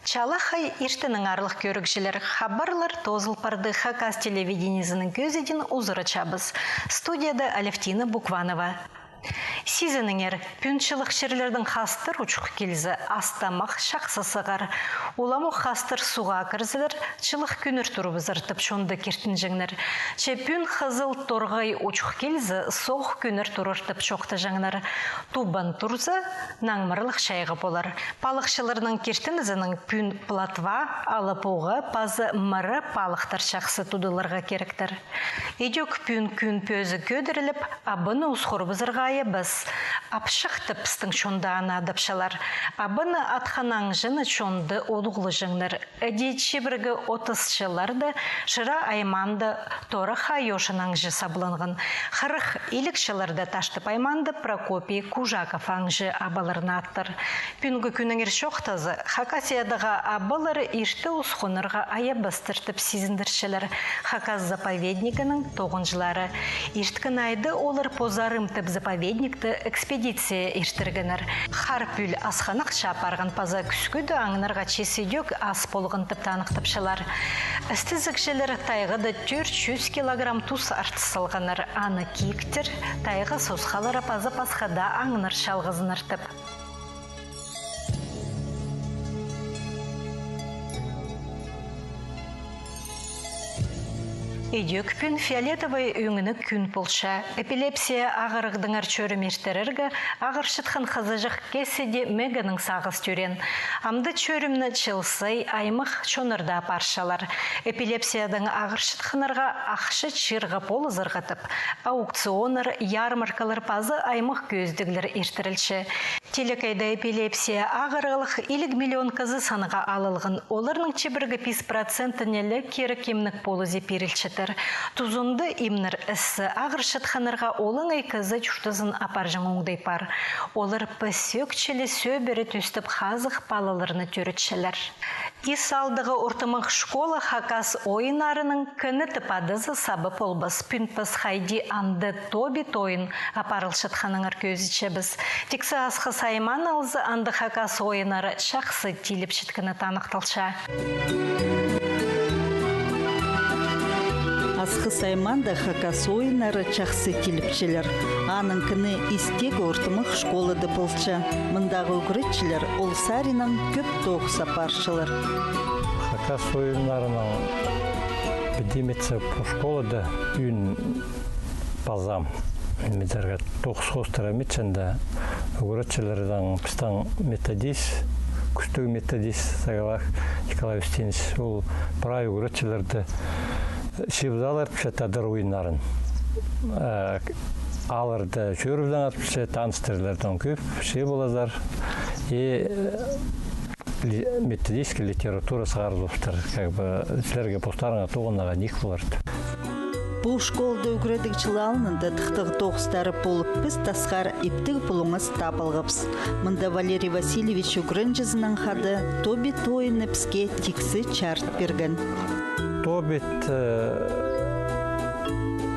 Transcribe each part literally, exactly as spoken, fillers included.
Чалахай иртеннең, аарлығ кӧрігҷілер. Хабарлар тоозыл парды. Хакас телевидениезінің кӧзідиин узаратчабыс. Студияда Алевтина Букванова. Сизініңер, пӱӱн чылығ чирлердең хастар учух килзе, ас-тамах чахсы сығар. Уламох хастар суға кірзелер, чылығ кӱннер турыбызар тіп чонда киртінҷеңнер. Че пӱӱн хызыл торғай учух килзе, соғ кӱннер турар тіп чоохтаҷаңнар. Тубан турза, наңмырлығ чайғы полар. Палыхчыларның киртінізінең, пӱӱн плотва, алыпуға паза мыра палыхтар чахсы тудыларға киректер. Идӧк пӱӱн кӱн пӧзік кӧдіріліп, абаны усхурыбызарға айабас. Апчах тіп пістің чонда аны адапчалар. Абаны атхан аңҷыны чонда одуғлаҷаңнар. Іди чибіргі отысчыларда Шира аймаанда Торы Хайошын аңҷы сабланған. Хырых илігҷілерде Таштып аймаанда Прокопий Кужаков аңҷы абаларны аттыр. Пӱӱнгі кӱннеңер чоохтаза, Хакасиядағы абалар ирте усхунарға айабастар тіп сизіндірчелер хакас заповеднигінің тоғынҷылары. Ирткен айда олар Позарым тіп заповедникті экспедиция иртіргеннер. Хар пӱӱл асхынах чаа парған паза кӱскӱді аңнарға чиис идӧк ас полған тіп таныхтапчалар. Істезігҷілер тайғада тӧрт чӱс килограмм тус артыс салғаннар. Аны киіктер, тайға сосхалары паза пасха даа аңнар чалғызыннар тіп. Идӧк пӱӱн фиолетовый ӧңніг кӱн полча. Эпилепсия ағырығдаңар чӧрім иртірерге ағырчатхан хызыҷах кізіде мегенің сағыс тӧреен. Амды чӧрімні чыл сай аймах чоннарда апарчалар. Эпилепсиядаң ағырчатханнарға ахча чыырға полызарға тіп, аукционнар, ярмаркалар паза аймах кӧзідіглер иртірілче. Телекейде эпилепсия ағырығлығ илиг миллион кізі санға алылған. Оларның чибіргі пис процентіне ле кирек имніг полызы пирілчетір. Тузында имнер ісі ағырчатханнарға олаңай кізі чуртазын апарҷаң оңдай пар. Олар пісӧк чіли сӧбіре тӧстеп хазых палаларны тӧрітчелер. Ис аалдағы ортымах школа хакас ойыннарының кіні тіп адазы саба полбас. Пӱӱн піс хайди анда тобит ойын апарылчатханнаңар кӧзітчебіс. Тиксі Асхыс аймаан алза, анда хакас ойыннары чахсы тиліпчеткені таныхталча. Асхыс аймаанда хакас ойыннары чахсы тиліпчелер. Аның кіні истегі ортымах школада полча. Мындағы ӱгретчілер ол саринаң кӧп тоғыс апарчалар. Хакас ойыннарынаң піди ме пу школада ӱн пазам. Ниме тирге, тоғыс хоостыра ме че, анда ӱгретчілернең, пістің методист, кӱстіг методист Сагалах Николай Устинович, ол прай ӱгретчілерні чыып алар тіпче тадар ойыннарын. Э, аларны чӧрібізең тіпче, таныстырлардаң кӧп чыып алазар. И, э, ли-, методический литература сығарыбыстыр, как бы, сірерге постарыңа тоғынарға ниик полар тіп. Пу школада ӱгредіг чыл алнында тыхтағ тоғыстары полып, піс тасхар иптіг пулуңас таап алғабыс. Мында Валерий Васильевич ӱгренҷізінең хада тобит ойынны піске тиксі чарыт пирген. Тобит, э,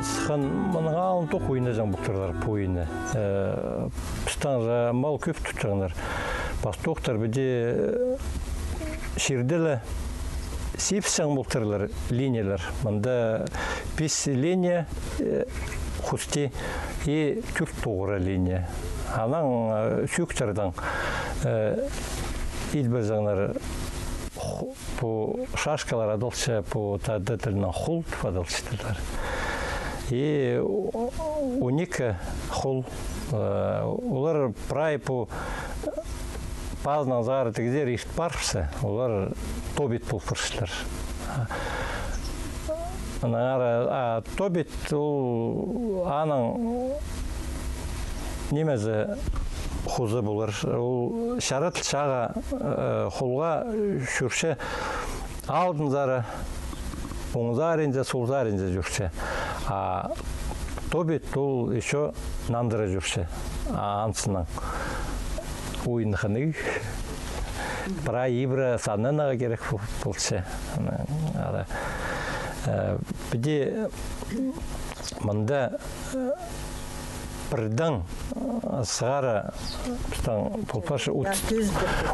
сыххан, мының алнында ох ойнаҷаң полтырлар пу ойынны. Э, пістің же мал кӧп тутчаңнар. Пастухтар піди, э, чирде ле сибісчең полтырлар линиялар. Мында пис линия, э, хусти и тӧрт тоғыра линия. Анаң, э, сӧӧктердең, э, ит пирҷеңнер ху-, пу шашкалар адалча, пу тадар тілінең хул тіп адалча тірлер. И у-, он ікі хул, э, олар прай пу пазынаң сығара тигізер ирт парыбысса, олар тобит пол парчалар. Анаң ары, а, тобит ол аның нимезі, хузы полар. Ол чаратыл чааға, э, хулға чӧрче, алдын сари, оң саринзар, сол саринзар чӧрче. А тобит ол ещё нандыра чӧрче. А анзынаң ойын хынығ. Прай ибіре саннанарға кирек пол-, полча. Ана, ана, э, піди мында, э, пірдең, э, сығара, пістің пол парча, ут-,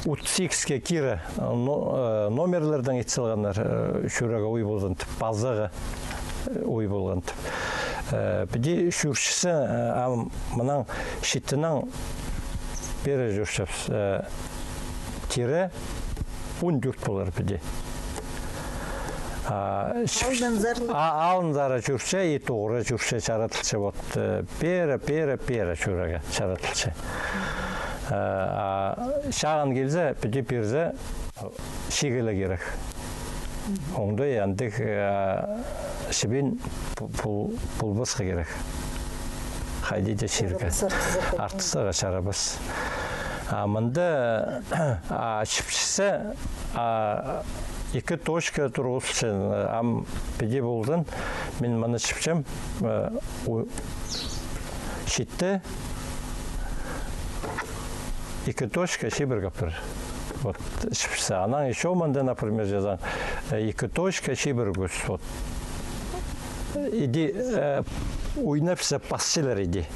утыс сигіске кире, э, но-, э, номерлердең ит салғаннар, э, чӱрерге ой ползын тіп, пазарға, э, ой полған тіп. Э, піди чӧрчезің, э, ам мынаң читінең пеер чӧрчебіс, э, тире он тӧрт полар піди. А, чіп-, алнынзар. А, алнынзар чӧрче, и тоғыра чӧрче, чарадылча, вот, э, пеер, пеер, пеер чӧрерге чарадылча. Э, а чағын килзе, піди пирзе, чигіл кирек. Оңдай андағ, э, чібен пу-, пу-, полбасха кирек. Хайди даа чирге. Чарабас, артызарға. Артызарға чарабас. А мында, а, чіпчезің, а, ікі точка турғызылча, ам піди ползын, мин мыны чіпчем, э, у-, читі, ікі точка, чибіргі пір. Вот, чіпчезің. Анаң ещё мында, например, чазаң, э, ікі точка, чибіргі кӱс. Вот. Иди, э, ойнапча пасчылар иди.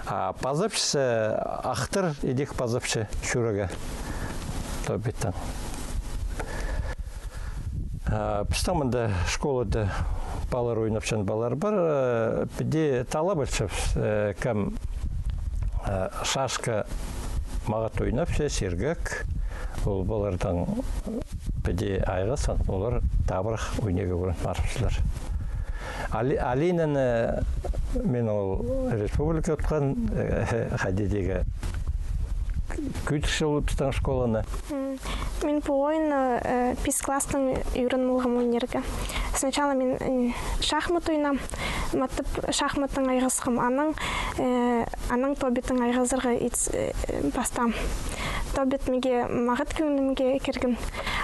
А пазапча, э, ахтыр идӧк пазапча чӱрерге. Тобиттең. А, пістің мында школада палалар ойнапчаң палалар пар, э, піди таллап алчабыс, э, кем, э, шашка мағат ойнапча, сергек, ол палалардаң піди айғасхан, олар табырах ойнирға ӱгрен парыбыстылар. Али-, Алинаны, мин ол республика утхан, э, хайди дее кӧдірче ол пістің школаны. М, мин пу ойынны, э, пис класстаң ӱгреніп алғам ойнирға. Сначала мин, м, шахмат ойнаам, матап шахматтаң айғасхам, анаң, э, анаң тобиттең айғазарға ит-, э, пастаам. Тобит мағаа мағат кӧңнімге кірген,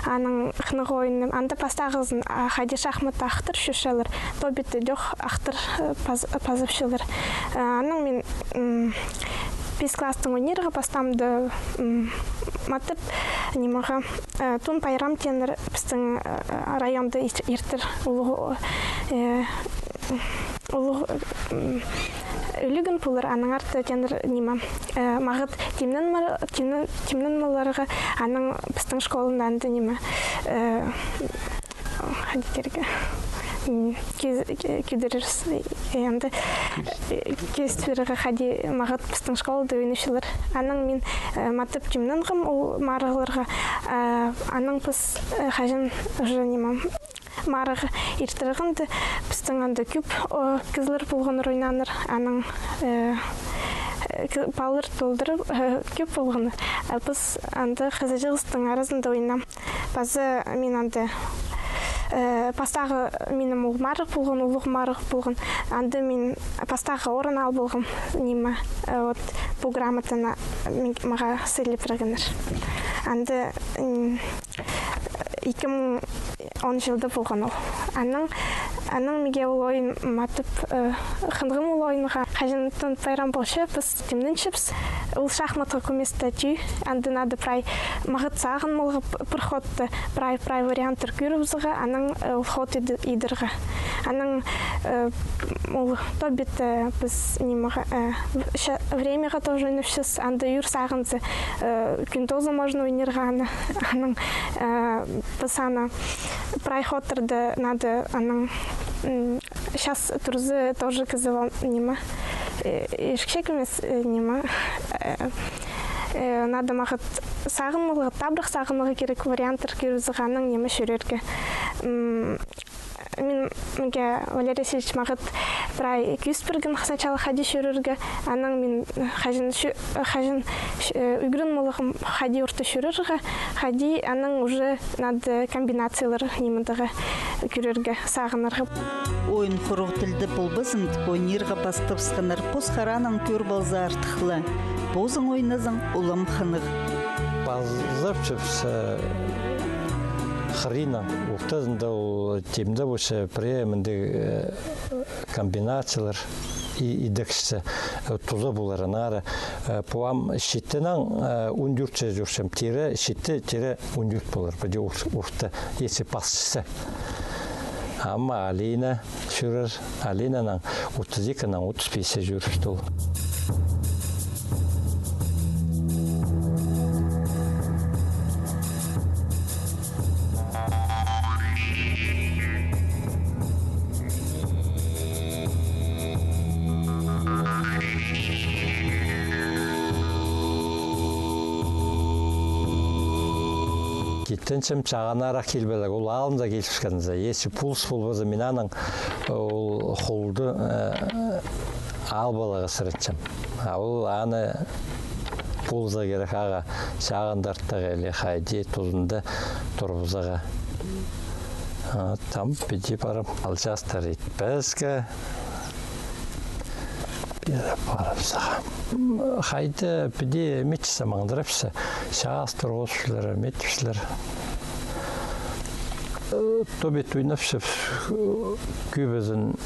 анаң хынығ ойынны. Анда пастағызын, а, хайди шахматты ахтыр чӧрчелер, тобитті дее ахтыр, э, паз-, пазапчалар. Э, анаң мин, м, пис класстаң ойнирға пастаам даа, м, матап, нимеге, э, Тун пайрам тееннер пістің, э, районда ир-, иртер улуғ, э, улуғ, м, ӱлӱкӱн полар, анаң артых тееннер ниме, э, мағат тимнен мар-, тимнен, тимнен маларға, анаң пістің школаны анда ниме, э, хайди тирге, м, кӧ-, кӧ-, кӧдірербіс, э, анда, э, кӧзіт пирерге хайди мағат пістің школада ойнапчалар. Анаң мин, э, матап тимненгем ол марығларға, э, анаң піс, э, хаҷан уже ниме, марығ иртіргенде, пістің анда кӧп, о, кізілер полғаннар ойнааннар, анаң, э, э, кӧ-, палалар толдырып, э, кӧп полғаннар. А піс анда хызыҷағыстың аразында ойнаам. Паза мин анда, э, пастағы минің ол марығ полған, улуғ марығ полған. Анда мин пастағы орын ал полғам, ниме, э, вот, пу грамотаны мин-, мағаа сыйлап пиргеннер. Анда, м, ікі муң он чылда полған ол. Анаң, анаң мағаа ол ойын матап, э, хынығым ол ойынға. Хаҷан Тун пайрам полча, піс тимненчебіс. Ол шахматха кӧмес таа тӧӧй, анда надо прай мағат сағын малға п-, пір ходта, прай, прай варианттар кӧрібізерге, анаң, э, ол ход иде-, идерге. Анаң, э, ол тобитті піс нимеге, э, в-, ща-, времяға тоже ойнапчабыс, анда ӱр сағынза, э, кӱн тооза можно ойнирға аны. Анаң, э, піс аны прай ходтарда надо, анаң, м, час турза тоже кізі вол-, ниме, э, ирікче кӧмес, э, ниме, э, э, надо мағат сағын малға, табырах сағынарға кирек, варианттар кӧрібізерге, анаң ниме чӧрерге. М, мин, мағаа Валерий Васильевич мағат прай кӧзіт пирген сначала хайди чӧрерге, анаң мин хаҷан чӧ-, хаҷан, э, ӱгреніп алғам хайди орта чӧрерге, хайди анаң уже надо комбинациялар нимедегі кӧрерге, сағынарға. Ойын хорығ тілде полбазын тіп ойнирға пастабысханнар, пос хараанаң кӧріп алза артых ла. Позың ойназаң, улам хынығ. Пазапчабыс, э, хыриннаң. Ортазында ол тимде полча, пірее мындағ, э, комбинациялар и-, идерге, э, туза полар. Аннаңар, э, пу ам читінең, э, он тӧртче чӧрчем. Тире читі, тире он тӧрт полар. Піди ор-, орта, если пасчаза. Ам Алина чӧрер, Алинанаң отыс ікі, анаң отыс пис чӧрер ол. Тынчым чағынарах килбелек, ол алнында киліскен зе. Если пулыс полбаза, мин аның ол хулды, э, алып аларға сіренчем. А ол аны пулыза кирек, ағаа чағындыртарға или хайди тузында турғызарға. А, там піди парам. Алҷаастар итпеске. Пеер парыбызарға. М, хайда піди митче маңдырапча, частыр озылчалар, митчелер. Э, тобит ойнапча, кӧбізін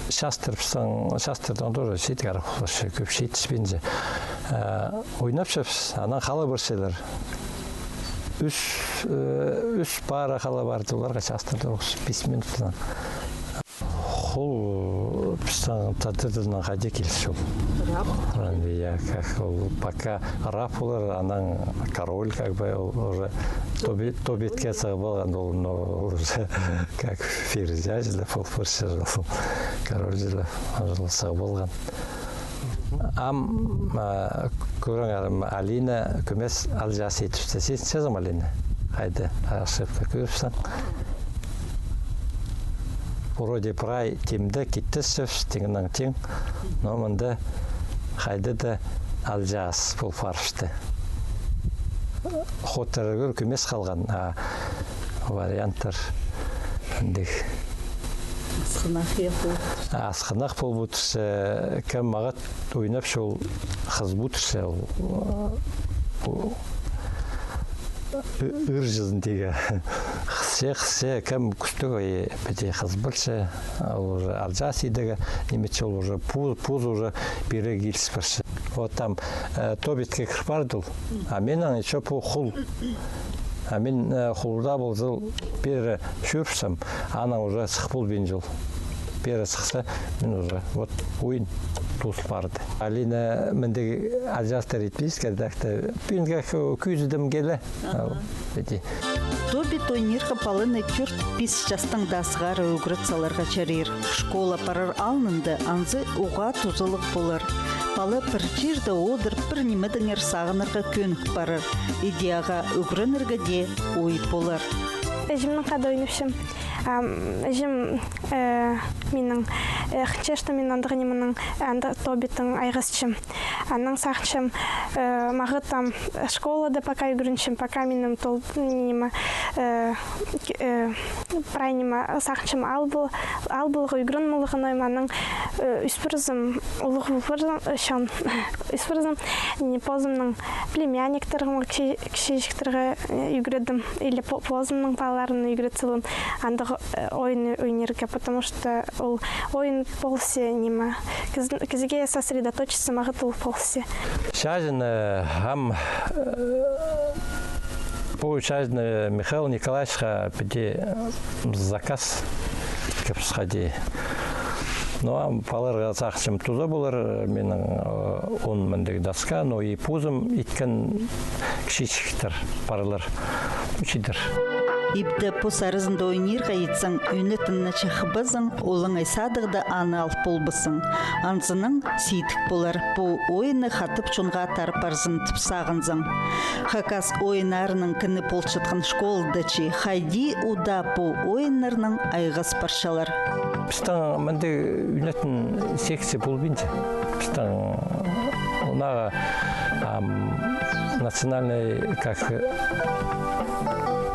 частырыпсаң, частырдаң тоже читіг арах полча, кӧп читіспинче. Э, ойнапчабыс, анаң хала парчалар. Ӱс, э, ӱс пара хала парды, оларға частырдым пис минуттаң. Хул, пістің тадар тілінең хайди килче ол? Раб. Раб, я, как ол, пока раб олар, анаң король, как бы, ол уже тоби-, тобитке сығып алған, ол, но, ол уже как ферзь чіли пол парча ол. Король чіли, ол сығып алған. Ам, а, кӧріңер, ам Алина кӧмес алҷаас итіпче. Син чазам, Алина? Хайда, ошибка кӧріпсең. Вроде прай тимде киттісчебіс, тиңнең тиң. Но мында хайда даа алҷаас пол парыпча. Хоттар кӧр кӧмес халған, а варианттар андағ. Асхынах, я, пол. Асхынах пол путырча, кем мағат ойнапча, ол хыс путырча, ол, у-, ы-, ырҷызын тигі. Хысча, хысча, кем кӱстіг, и піди хыс полча, ол уже алҷаас идерге ниме итче, ол уже пу-, пузы уже пеер киліс парча. Вот там, э, тобитке кір парды ол. А минің ещё пу хул. А мин, э, хулда полза, пеер чӧріпсем, анаң уже сых полбинча ол. Пеер сыхса, мин уже, вот, ойын тоозыл парды. Алина, мындағ алҷаастар итпеске, так-то, пӱӱн кӧзідім киле. Ага. Ау, піди. Тобит ойнирға паланы тӧрт-пис частаң даа сығара ӱгрет саларға чарир. Школа парар алнында анзы уғаа тузалығ полар. Пала пір чирде одырып, пір нимедеңер сағынарға кӧнік парар. Иди ағаа ӱгренерге дее ой полар. Іҷемнең хада ойнапчам. Ам, іҷем, э, минің, э, хынча, что мин андағ нименең, андағ тобиттең айғасчам. Анаң сағынчам, э, мағат там школада пока ӱгренчем, пока минің тол-, ниме, э, к-, э, прай ниме сағынчам, ал пол-, ал поларға, ӱгреніп аларға, но анаң, э, ӧс парзам, улуғ пол парзам, э, чон, ӧс парзам, не, позымның племянниктеріме, кічі-, кічіҷектерге, э, ӱгредем, или по-, позымның палаларымны ӱгрет салам андағ, э, ойын ойнирға, потому что ол ойын полысча ниме. Кізі-, кізіге сосредоточиться мағат ол полысча. Чазын, э, ам, э, пу чазын, э, Михаил Николаевичха піди, э, заказ кӧп сыхха даа. Ну, ам палаларға сағынчам, туза полар, минің, э, он мындағ доска, ну, и позым иткен кічіҷектер парлар. Учидір. Ибде пос аразында ойнирға итсең, ӱнетін не чахыбазың, олаңай садығда аны ал полбассың. Анзынаң сидік полар, пу ойынны хатап чонға тар парзын тіп сағынзаң. Хакас ойыннарының кіні полчатхан школада чи хайди удаа пу ойыннарнаң айғас парчалар. Пістің мындағ ӱнетін секция полбинча. Пістің, м, ағаа, ам, национальный, как,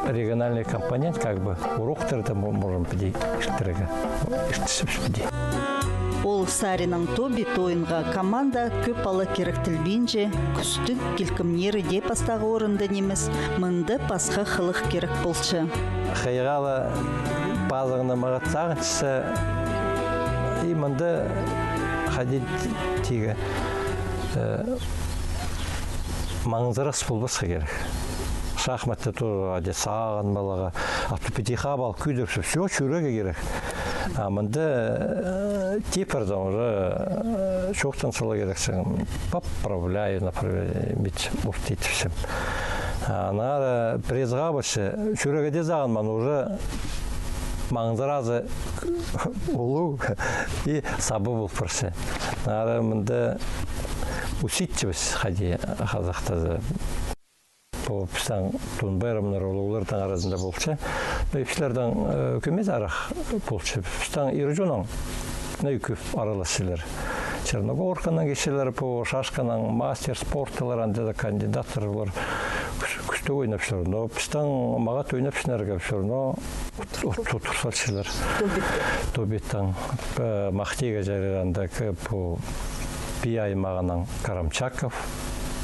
региональный компонент, как бы, уроктарда мо-, можем піди иртірерге. Иртірчебіс піди. Ол саринаң тобит ойынға команда кӧп пала киректелбинче, кӱстіг, килкімнері дее пастағы орында нимес, мында пасха хылых кирек полча. Хайғала пазыңны мағат сағынчазың, и мында хайди тигі, э, маңзырас полбасха кирек. Шахматта тоже хайди сағынмаларға, а то піди хабал кӧдіріп, всё, чӧрерге кирек. А мында, э, тип парзаң уже, э, чоохтан сала кирексің, поправляю, например, мит, мурт итіпчем. А аннаңар призға парча, чӧрерге дее сағынмаан, уже маңзыразы улуғ и саба пол парча. Аннаңар мында усидчивость, хайди хазахтаза. Пу пістің Тун пайрамнар улуғларның аразында полча. Но ипчілердең, э, кӧмес арах полча. Пістің ир чоннаң, ну, кӧп араласчалар. Черногорканың кізілері, пу шашканың мастер спорталар, анда даа кандидаттар олар. Кӱс-, кӱстіг ойнапчалар. Но пістің мағат ойнапчаңнарға всё равно ут-, ут-, ут-, тур салчалар. Тобиттең. Тобиттең. Э, махтирға чарир андағ, пу Пии аймағының Карамчаков,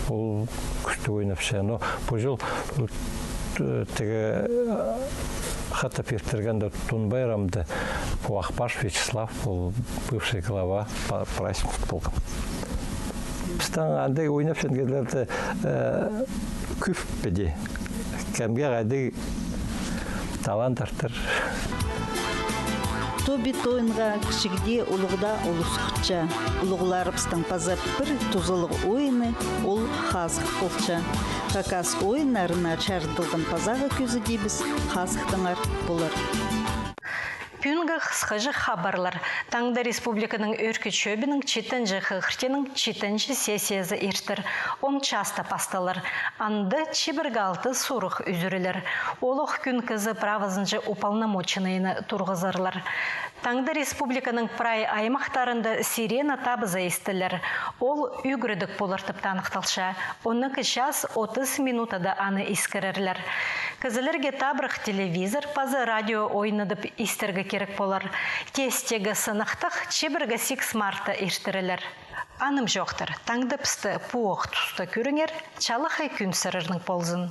ол кӱстіг ойнапча. Но пу чыл, э, тігі, э, хатап иртіргенде Тун пайрамны пу Ахпаш Вячеслав, ол бывший глава, па-, праздник полған. Пістің андағ ойнапчатхан кізілерде, э, кӧп піди. Кемге хайдағ талант артыр. Тобит ойынға кічіг дее, улуғ даа улус хынча. Улуғларыбыстың паза пір тузалығ ойыны ол хазых полча. Хакас ойыннарына чарыдылған пазағы кӧзідібіс хазыхтаңар полар. Пӱӱнгі хысхаҷах хабарлар. Таңда республиканың Ӧӧркі Чӧбінің читінҷі хығыртының читінҷі сессиязы иртер. Он часта пасталар. Анда чибіргі алты сурығ ӱзӱрілер. Олох кӱн кізі правазынҷа уполномоченныйны турғызарлар. Таңда республиканың прай аймахтарында сирена табызы истілер. Ол ӱгредіг полар тіп таныхталча. Он ікі час отыс минутада аны искірерлер. Кізілерге табырах телевизор паза радио ойнадып истерге кирек полар. Тестегі сынахтах чибіргі сигіс мартта иртірілер. Анымҷохтар, таңда пісті пу ох туста кӧріңер, чалахай кӱн сірернің ползын.